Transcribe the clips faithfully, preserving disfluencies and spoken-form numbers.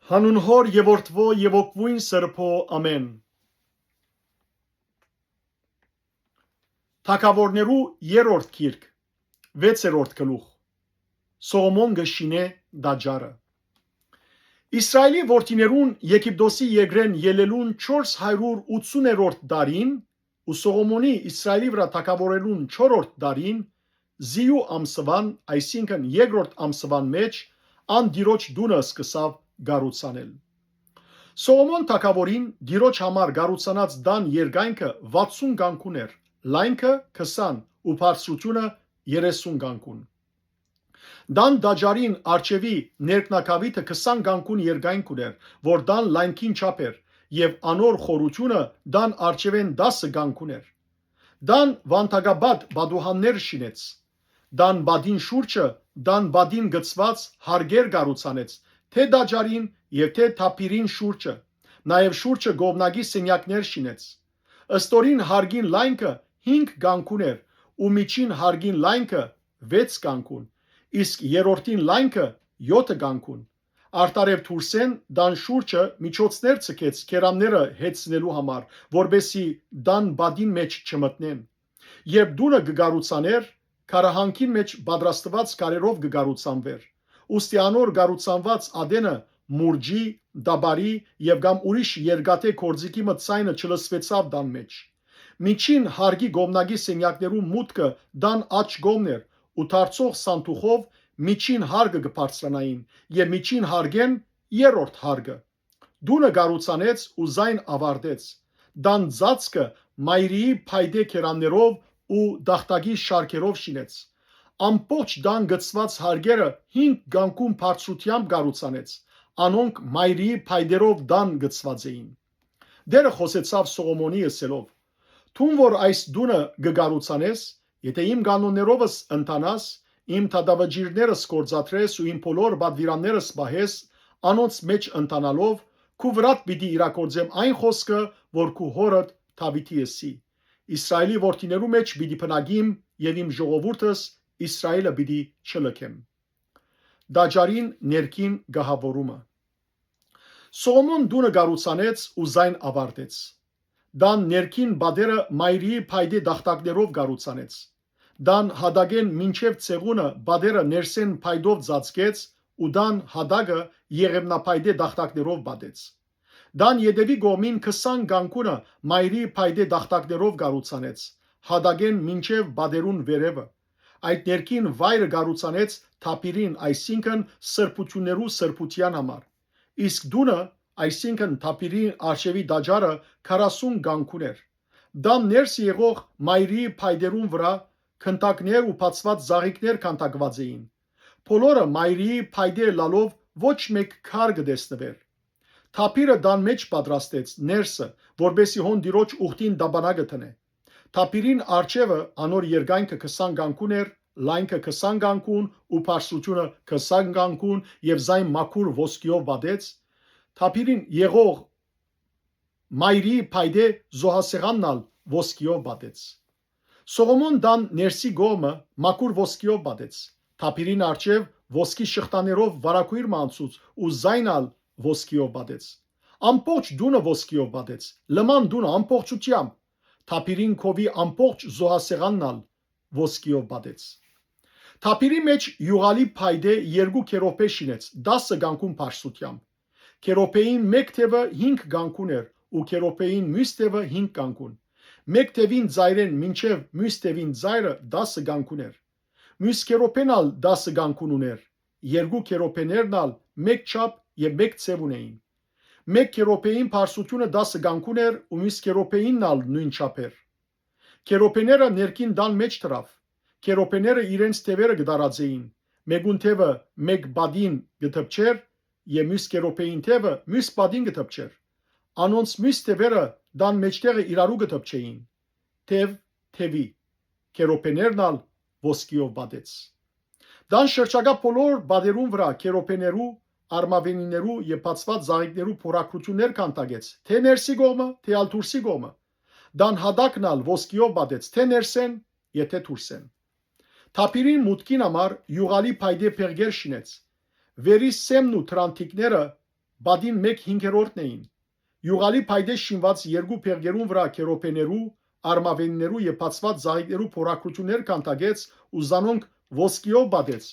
Հանուն Հօր եւ Որդւոյ եւ Հոգւոյն Սրբոյ, ամէն։ Թագաւորներու երրորդ գիրք, վեցերորդ գլուխ։ Սողոմոն կը շինէ տաճարը։ Իսրայէլի որդիներուն Եգիպտոսի երկրէն ելելուն չորս հարիւր ութսուներորդ տարին, ու Սողոմոնի Իսրայէլի վրայ թագաւորելուն չորրորդ տարին, Զիու ամսուան, այսինքն երկրորդ ամսուան մէջ, ան Տիրոջ տունը սկսաւ կառուցանել։ Սողոմոն թագաւորին Տիրոջ համար կառուցանած տան երկայնքը վաթսուն կանգուն էր, լայնքը՝ քսան ու բարձրութիւնը՝ երեսուն կանգուն։ Տան տաճարին առջեւի ներքնակաւիթը քսան կանգուն երկայնք ունէր, որ տան լայնքին չափ էր, եւ անոր խորութիւնը տան առջեւէն տասը կանգուն էր։ Տան վանդակապատ պատուհաններ շինեց։ Տան պատին շուրջը, տան պատին գցուած հարկեր կառուցանեց, թէ տաճարին եւ թէ թափիրին շուրջը, նաեւ շուրջը կողմնակի սենեակներ շինեց։ Ստորին հարկին լայնքը հինգ կանգուն էր ու միջին հարկին լայնքը վեց կանգուն, իսկ երրորդին լայնքը եօթը կանգուն։ Արդարեւ դուրսէն տան շուրջը միջոցներ ձգեց քերանները հեծնելու համար, որպէսզի տան պատին մէջ չմտնեն։ Երբ տունը կը կառուցանէր, քարահանքին մէջ պատրաստուած քարերով կը կառուցանուէր։ Ուստի անոր կառուցանուած ատենը մուրճի, տապարի եւ կամ ուրիշ երկաթէ գործիքի մը ձայնը չլսուեցաւ տան մէջ։ Միջին հարկի կողմնակի սենեակներու մուտքը տան աջ կողմն էր ու դարձող սանտուխով միջին հարկը կը բարձրանային եւ միջին հարկէն երրորդ հարկը։ Տունը կառուցանեց ու զայն աւարտեց։ Տան ծածկը մայրիի փայտե քերաններով ու տախտակի շարքերով շինեց։ Ամբողջ տան գծուած հարկերը հինգ կանգուն բարձրութեամբ կառուցանեց, անոնք մայրիի փայտերով տան գծուած էին։ Տէրը խօսեցաւ Սողոմոնի ըսելով. «Դուն որ այս տունը կը կառուցանես, եթէ իմ կանոններովս ընթանաս, իմ դատավճիռներս գործադրես ու իմ բոլոր պատուիրաններս պահես, անոնց մէջ ընթանալով, քու վրադ պիտի իրագործեմ այն խօսքը, որ քու հօրդ Դաւիթի ըսի։ Իսրայէլի որդիներու մէջ պիտի բնակիմ եւ իմ ժողովուրդս Իսրայէլը պիտի չլքեմ»։ Տաճարին ներքին գահաւորումը։ Սողոմոն տունը կառուցանեց ու զայն աւարտեց։ Տան ներքին պատերը մայրիի փայտե տախտակներով կառուցանեց։ Տան յատակէն մինչեւ ծեղունը պատերը ներսէն փայտով ծածկեց ու տան յատակը եղեւնափայտե տախտակներով պատեց։ Տան ետեւի կողմին քսան կանգունը մայրիի փայտե տախտակներով կառուցանեց, յատակէն մինչեւ պատերուն վերեւը։ Այդ ներքին վայրը կառուցանեց թափիրին, այսինքն սրբութիւններու սրբութեան համար։ Իսկ տունը, այսինքն թափիրին առջեւի տաճարը, քառասուն կանգուն էր։ Տան ներսը եղող մայրիի փայտերուն վրայ գնդակներ ու բացուած զաղիկներ գնդակուած էին։ Բոլորը մայրիի փայտե ըլլալով ոչ մէկ քար կը տեսնուէր։ Թափիրը տան մէջ պատրաստեց ներսը, որպէսզի հոն Տիրոջ ուխտին տապանակը դնէ։ Թափիրին առջեւը, անոր երկայնքը քսան կանգուն էր, լայնքը քսան կանգուն ու բարձրութիւնը քսան կանգուն, եւ զայն մաքուր ոսկիով պատեց։ Թափիրին եղող մայրիի փայտե զոհասեղանն ալ ոսկիով պատեց։ Սողոմոն տան ներսի կողմը մաքուր ոսկիով պատեց։ Թափիրին առջեւ ոսկի շղթաներով վարագոյր մը անցուց ու զայն ալ ոսկիով պատեց։ Ամբողջ տունը ոսկիով պատեց, լման տունը ամբողջութեամբ։ Թափիրին քովի ամբողջ զոհասեղանն ալ ոսկիով պատեց։ Թափիրի մէջ իւղալի փայտե երկու քերոբէ շինեց, տասը կանգուն բարձրութեամբ։ Քերոբէին մէկ թեւը հինգ կանգուն էր ու քերոբէին միւս թեւը հինգ կանգուն։ Մէկ թեւին ծայրէն մինչեւ միւս թեւին ծայրը տասը կանգուն էր։ Միւս քերոբէն ալ տասը կանգուն ունէր, երկու քերոբէներն ալ մէկ չափ եւ մէկ ձեւ ունէին։ Մէկ քերոբէին բարձրութիւնը տասը կանգուն էր ու միւս քերոբէինն ալ նոյն չափ էր։ Քերոբէները ներքին տան մէջ դրաւ։ Քերոբէները իրենց թեւերը կը տարածէին, մէկուն թեւը մէկ պատին կը դպչէր եւ միւս քերոբէին թեւը միւս պատին կը դպչէր։ Անոնց միւս թեւերը տան մէջտեղը իրարու կը դպչէին, թեւ թեւի, քերոբէներն ալ ոսկիով պատեց։ Տան շրջակայ բոլոր պատերուն վրայ քերոբէներու, արմաւենիներու եւ բացուած զաղիկներու փորագրութիւններ գնդակեց, թէ ներսի կողմը, թէ ալ դուրսի կողմը։ Տան յատակն ալ ոսկիով պատեց, թէ ներսէն, եթէ դուրսէն։ Թափիրին մուտքին համար իւղալի փայտե փեղկեր շինեց։ Վերի սեմն ու դրանթիքները պատին մէկ հինգերորդն էին։ Իւղալի փայտէ շինուած երկու փեղկերուն վրայ քերոբէներու, արմաւեններու եւ բացուած ծաղիկներու փորագրութիւններ քանդակեց ու զանոնք ոսկիով պատեց,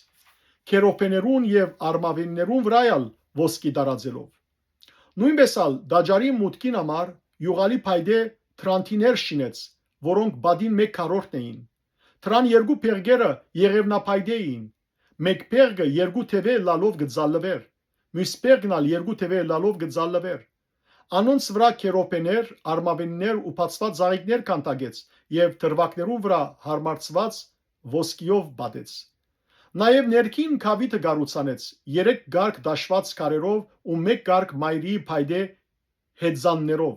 քերոբէներուն եւ արմաւեններուն վրայ ալ ոսկի տարածելով։ Նոյնպէս ալ տաճարին մուտքին համար իւղալի փայտէ դրանտիներ շինեց, որոնք պատին մէկ քառորդն էին։ Դրան երկու փեղկերը եղեւնափայտէ էին։ Մէկ փեղկը երկու թեւէ ըլլալով կը ծալլուէր, միւս փեղկն ալ երկու թեւէ ըլլալով կը ծալլուէր։ Անոնց վրայ քերոբէներ, արմաւեններ ու բացուած ծաղիկներ քանդակեց եւ դրուագներուն վրայ յարմարցուած ոսկիով պատեց։ Նաեւ ներքին գաւիթը կառուցանեց երեք կարգ դաշուած քարերով ու մէկ կարգ մայրիի փայտէ հեծաններով։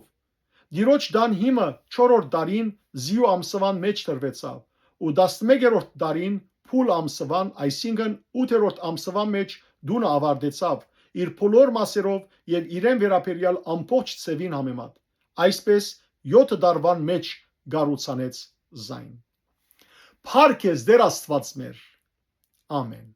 Տիրոջ տան հիմը չորրորդ տարին զիու ամսուան մէջ դրուեցաւ ու տասնմեկերորդ տարին փուլ ամսուան, այսինքն՝ ութերորդ ամսուան մէջ տունը աւարտեցաւ իր բոլոր մասերով եւ իրեն վերաբերեալ ամբողջ ձեւին համեմատ։ Այսպէս, եօթը տարուան մէջ կառուցանեց զայն։ Փառք ես, Տէր Աստուած մեր։ Ամեն։